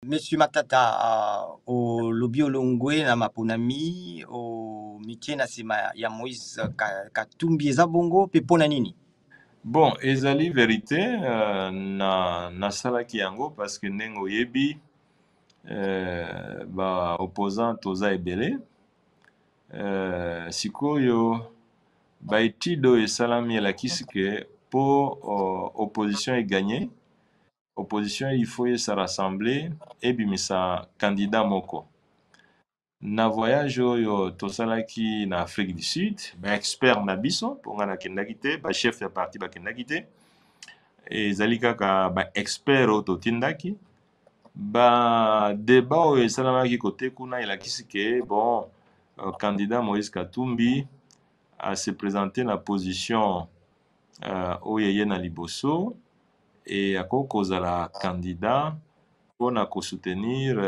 Monsieur Matata, olobi olongwe na maponami, omitie na nsima ya Moïse Katumbi, eza bongo mpe mpona nini? Bon, ezali vérité, na nasalaki yango parce que ndenge oyebi, ba opposant toza ebele. Sikoyo ba étude oyo esalami elakisi ke mpo opposition eganye, opposition il faut esa rassembler, ebimisa candidat moko. Na voyage oyo tosalaki na Afrique du Sud, baexpert na biso, mpo ngai nakendaki te, bachef ya parti bakendaki te, ezali kaka baexpert oyo totindaki. Badébat oyo esalamaki kote kuna elakisi ke bon, candidat Moïse Katumbi ase présente na position oyo eye na liboso e akoki kozala candidat mpona kosoutenir,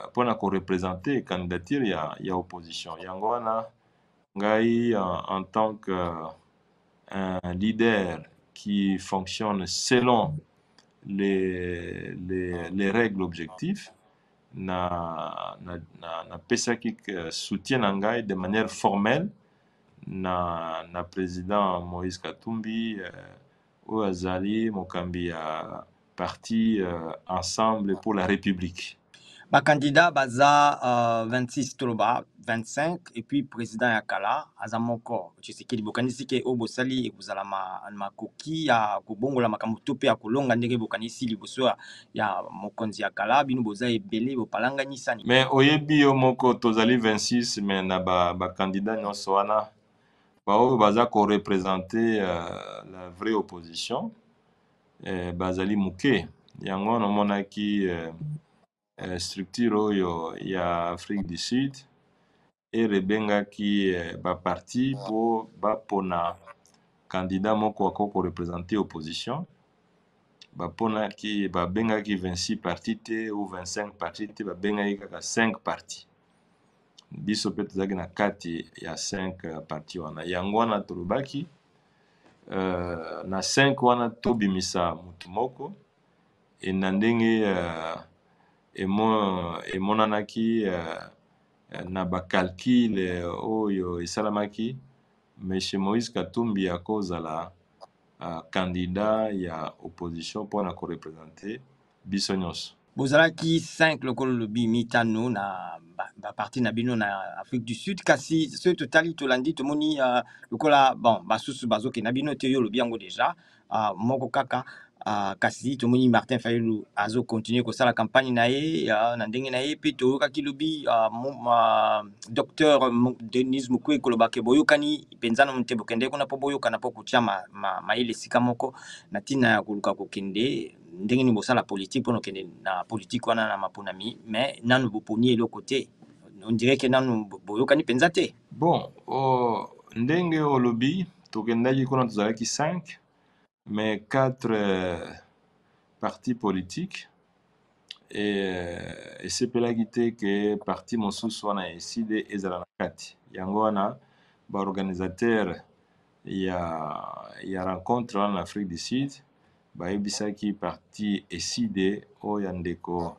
mpona koreprésente candidature ya opposition. Yango wana ngai, en tant que un leader qui fonctionne selon les règles objectives, na napesaki soutien na ngai de manière formelle na président Moïse Katumbi, oyo azali mokambi ya parti Ensemble pour la République. Bacandidat baza 26, toloba 25, et puis président ya kala aza moko, Tshisekedi. Bokanisi ke oyo bosali ekozala makoki ya kobongola makambo to mpe ya kolonga ndenge bokanisi liboso ya mokonzi ya kala? Bino boza ebele, bopalanganisani. Mais oyebi yo moko, tozali 26, mais na bacandidat ba nyonso wana, baoyo baza koreprésente la vraie opposition, bazali moke. Yango wana omonaki structure oyo ya Afrique du Sud ere ebengaki baparti mpo bapona candidat moko akoki koreprésente opposition. Baponaki, babengaki 26 parti te ou 25 parti te, babengaki kaka 5 parti. Biso mpe tozalaki na kati ya 5 parti wana. Yango wana tolobaki na 5 wana tobimisa motu moko. E na ndenge emonanaki na bacalcul oyo esalamaki, monsieur Moïse Katumbi akozala candidat ya opposition mpona koreprésente biso nyonso. Bozalaki 5, lokolo lobi mitano na baparti na bino na Afrique du Sud, kasi soki totali, tolandi, tomoni lokola bon, basusu bazokenda bino te. Yo olobi yango déjà, moko kaka, kasi tomoni Martin Fayulu azocontinue kosala campagne na ye na ndenge na ye. Mpe toyokaki lobi docteur Denis Mukwege kolobaka boyokani mpenza nanu te, bokende kuna mpo boyokana, mpo kotia mayele esika moko na ntina ya koluka kokende ndenge nini bosala politike mpona okende na politike wana na maponami. Mais nanu boponi eloko te, on dirait ke nanu boyokani mpenza te. Bon, ndenge olobi, tokendaki kuna, tozalaki 5, mais 4 partis politiques esepelaki te ke parti mosusu wana ya ECiDé ezala na kati. Yango wana baorganisateur ya rencontre wana na Afrique du Sud bayebisaki parti ECiDé oyo ya ndeko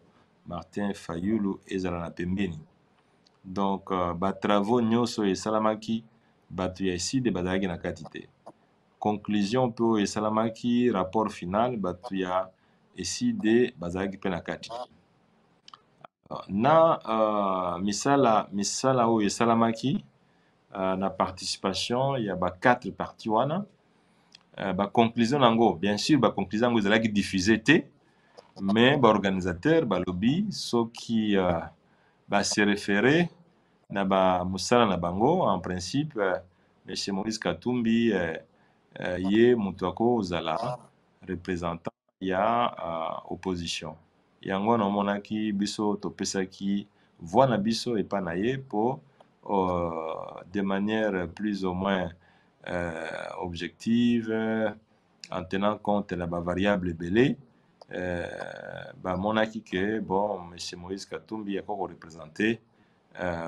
Martin Fayulu ezala na pembeni. Donc batravaux nyonso esalamaki, bato ya ECiDé bazalaki na kati te. Conclusion mpe oyo esalamaki, rapport final, bato ya ECiDé bazalaki mpe na kati. Na misala oyo esalamaki na participation ya ba quatre parti wana, baconclusion yango, bien sûr baconclusion yango ezalaki diffuse te, mais baorganisateur balobi soki base référé na bamosala na bango, en principe monsieur Moïse Katumbi, ye moto akozala représentant ya opposition. Yango wana omonaki biso topesaki voix na biso epai na ye mpo de manière plus ou moins objective, en tenant compte na bavariable ebele, bamonaki ke bon, monsieur Moïse Katumbi akoki koreprésente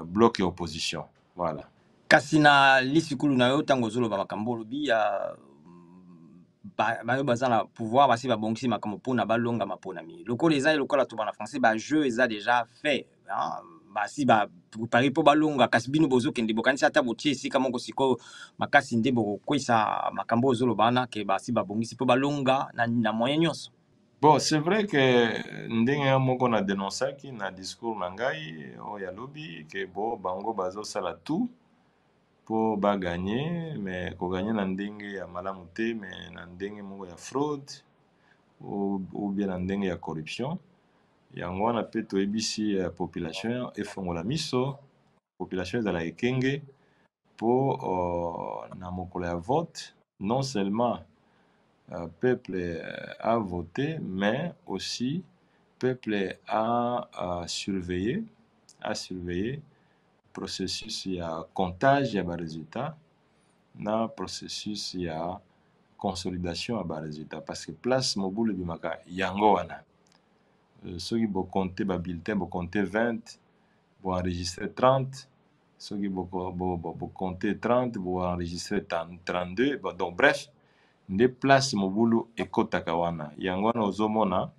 bloc ya opposition, voilà. Kasi na lisikulu na yo, ntango ozoloba makambo olobi ya Bayo baza na pouvoir basi babongisi makambo mpona balonga maponami. Lokola eza lokola toba na français, bajeu eza déjà fait, hein, basi baprépare mpo balonga. Kasi bino bozokende, bokanisi ata botie esika moko sikoyo makasi nde bokokweyisa makambo oyo ozoloba wana ke basi babongisi mpo balonga na moyen nyonso? Bon, c'est vrai que ndenge ya moko na dénonçaki na discours na ngai oyo alobi ke bo bango bazosala tout mpo bagagner, mais kogagner na ndenge ya malamu te, mais na ndenge moko ya fraude ou bien na ndenge ya corruption. Yango wana mpe toyebisi population efongola miso, population ezala ekenge mpo na mokolo ya vote, non seulement peuple a voté, mais aussi peuple a surveillé processus ya comptage ya barésultat na processus ya consolidation ya barésultat, parce que place mobulu ebimaka yango wana. Soki bocompter babulletin, bocompter 20, boenregistrer 30, soki bocompter 30, boenregistrer 32. Bon, donc bref, nde place mobulu ekɔtaka wana. Yango wana ozomona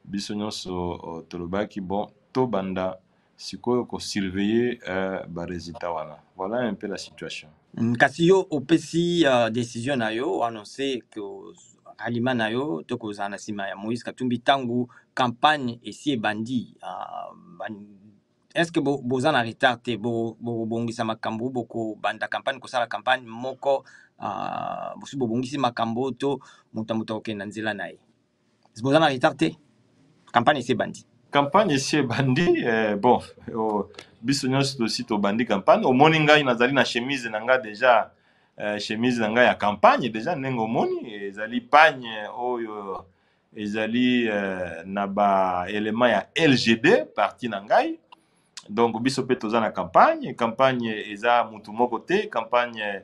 biso nyonso tolobaki bon, tobanda sikoyo kosurveiller barésultat wana. Voilà un peu la situation. Kasi yo opesi décision na yo, annonce ke alima na yo to kozala na nsima ya Moïse Katumbi ntango campagne esi ebandi. Est ce que boza na retard te? Bokobongisa makambo, bokobanda campagne, kosala campagne moko, bosi bobongisi makambo to moto ya moto akokende na nzela na ye? Boza na retard te? Campagne esi ebandi. Campagne esi ebandi. Bon, oh, biso nyonso tosi tobandi campagne. Omoni ngai nazali na chemise na ngai déjà, chemise na ngai ya campagne déjà. Ndenge omoni, ezali pagne oyo ezali na baélément ya LGD, parti na ngai. Donc biso mpe toza na campagne. Campagne eza mutu moko te. Campagne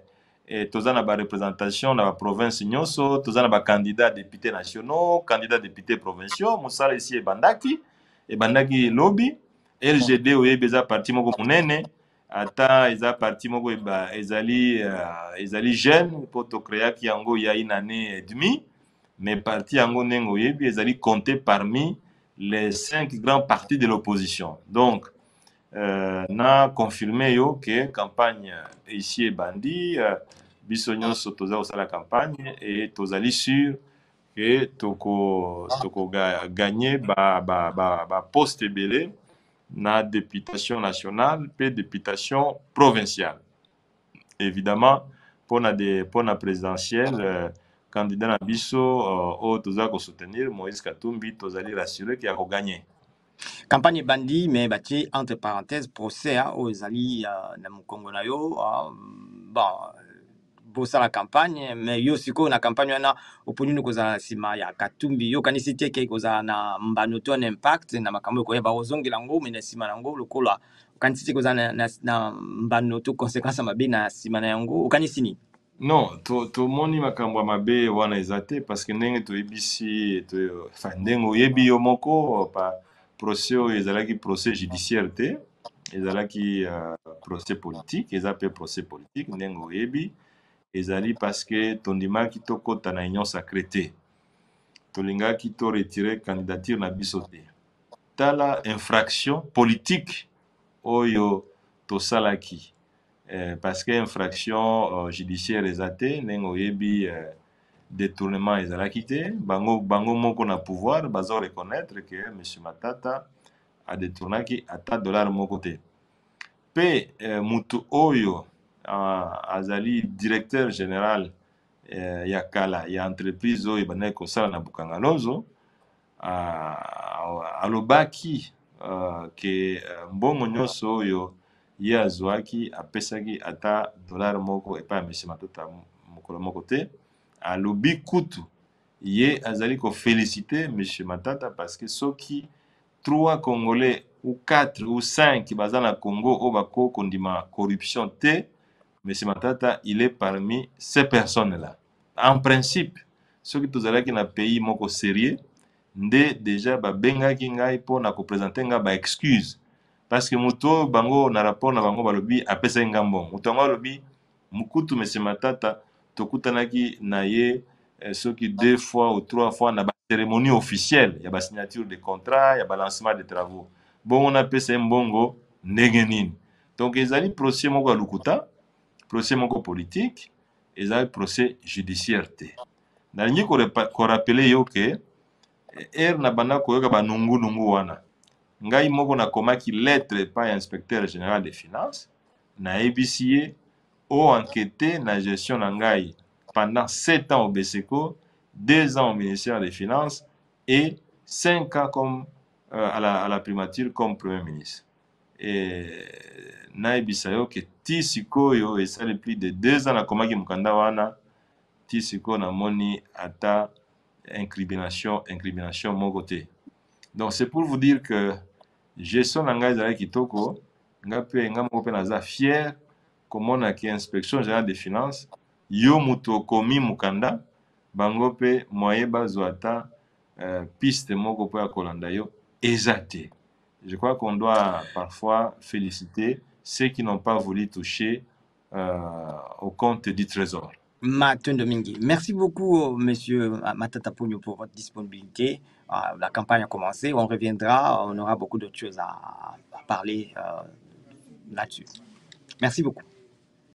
toza na bareprésentation na baprovince nyonso, toza na bacandidat député nationaux, candidat député provinciaux. Mosala esi ebandaki, ebandaki lobi. LGD, oyebi, eza parti moko monene, ata eza parti moko ezali jeune, mpo tocréaki yango ya une année et demie, mais parti yango, ndenge oyebi, ezali compté parmi les cinq grands partis de l'opposition. Donc na confirme yo ke campagne esi ebandi. Biso nyonso toza kosala campagne et tozali sûr ke toko gagner ba poste ebele na députation nationale mpe députation provinciale. Évidemment, mpona présidentielle, candidat na biso oyo toza kosoutenir, Moïse Katumbi, tozali rassuré ke akogagner. Campagne ebandi, mais batie entre parenthèse procès oyo ezali na mokongo na yo. Bon, bosala campagne, mais yo sikoyo na campagne wana oponi nini? Kozala na nsima ya Katumbi, yo okanisi te ke kozala na mbano to na impact na makambo ekoyeba kozongela yango? Mais na nsima na yango, lokola okanisi te kozala na mbano to conséquence ya mabe na nsima na yango, okanisi nini? Non, tomoni makambo ya mabe wana eza te, parce que ndenge toyebisi to, enfin, ndenge oyebi yo moko, pa procès oyo ezalaki procès judiciaire te, ezalaki procès politique. Eza mpe procès politique, ndenge oyebi, ezali parce que tondimaki tokɔta na Union sacrée te, tolingaki toretirer candidature na biso te. Tala infraction politique oyo tosalaki, parce que infraction judiciaire eza te. Ndenge oyebi, détournement ezalaki te. Bango moko na pouvoir bazo reconnaître que monsieur Matata adétournaki ata dollar moko te. Mpe mutu oyo azali directeur général ya kala ya entreprise oyo ebandaki kosala na Bukanga Lonzo alobaki ke mbongo nyonso oyo ye azwaki, apesaki ata dollar moko epai ya monsieur Matata mokolo moko te. Alobi kutu ye azali koféliciter monsieur Matata, parce que soki trois Congolais ou quatre ou cinq baza na Congo oyo bako kondima corruption te, monsieur Matata, il est parmi ces personnes là. En principe, soki tozalaki na pays moko sérieux, nde déjà babengaki ngai mpona koprésenter ngai baexcuse, parce que moto oyo bango na rapport na bango balobi apesaki ngai mbongo, moto yango alobi mukutu monsieur Matata tokutanaki na ye. Soki deux fois ou trois fois na bacérémonie officielle ya basignature de contrat, ya balancement de travaux. Bongo napesa ye mbongo ndenge nini? Donc ezali procès moko ya lokuta, procès moko politique, ezali procès judiciaire te. Nalingi korappeler yo ke ere na banda koyoka banungunungu wana, ngai moko nakomaki lettre epai ya inspecteur général des finances, nayebisi ye oenquête na gestion na ngai pendant 7 ans au BCECO, 2 ans au ministère des Finances et 5 ans comme, à la primature comme Premier ministre. Et nayebisa yo ke ti sikoyo, esali plus de 2 ans nakomaki mokanda wana, ti sikoyo namoni ata incrimination moko te. Donc c'est pour vous dire que gestion na ngai ezalaki kitoko. Nga mpe, nga moko mpe naza fier komona ke Inspection générale des finances, yo moto okomi mokanda, bango mpe moyen bazwa ata piste moko mpo ya kolanda yo eza te. Je crois qu'on doit parfois féliciter ceux qui n'ont pas voulu toucher au compte du Trésor. Matondo mingi. Merci beaucoup, monsieur Matata Ponyo, pour votre disponibilité. La campagne a commencé, on reviendra, on aura beaucoup d'autres choses à parler là-dessus. Merci beaucoup.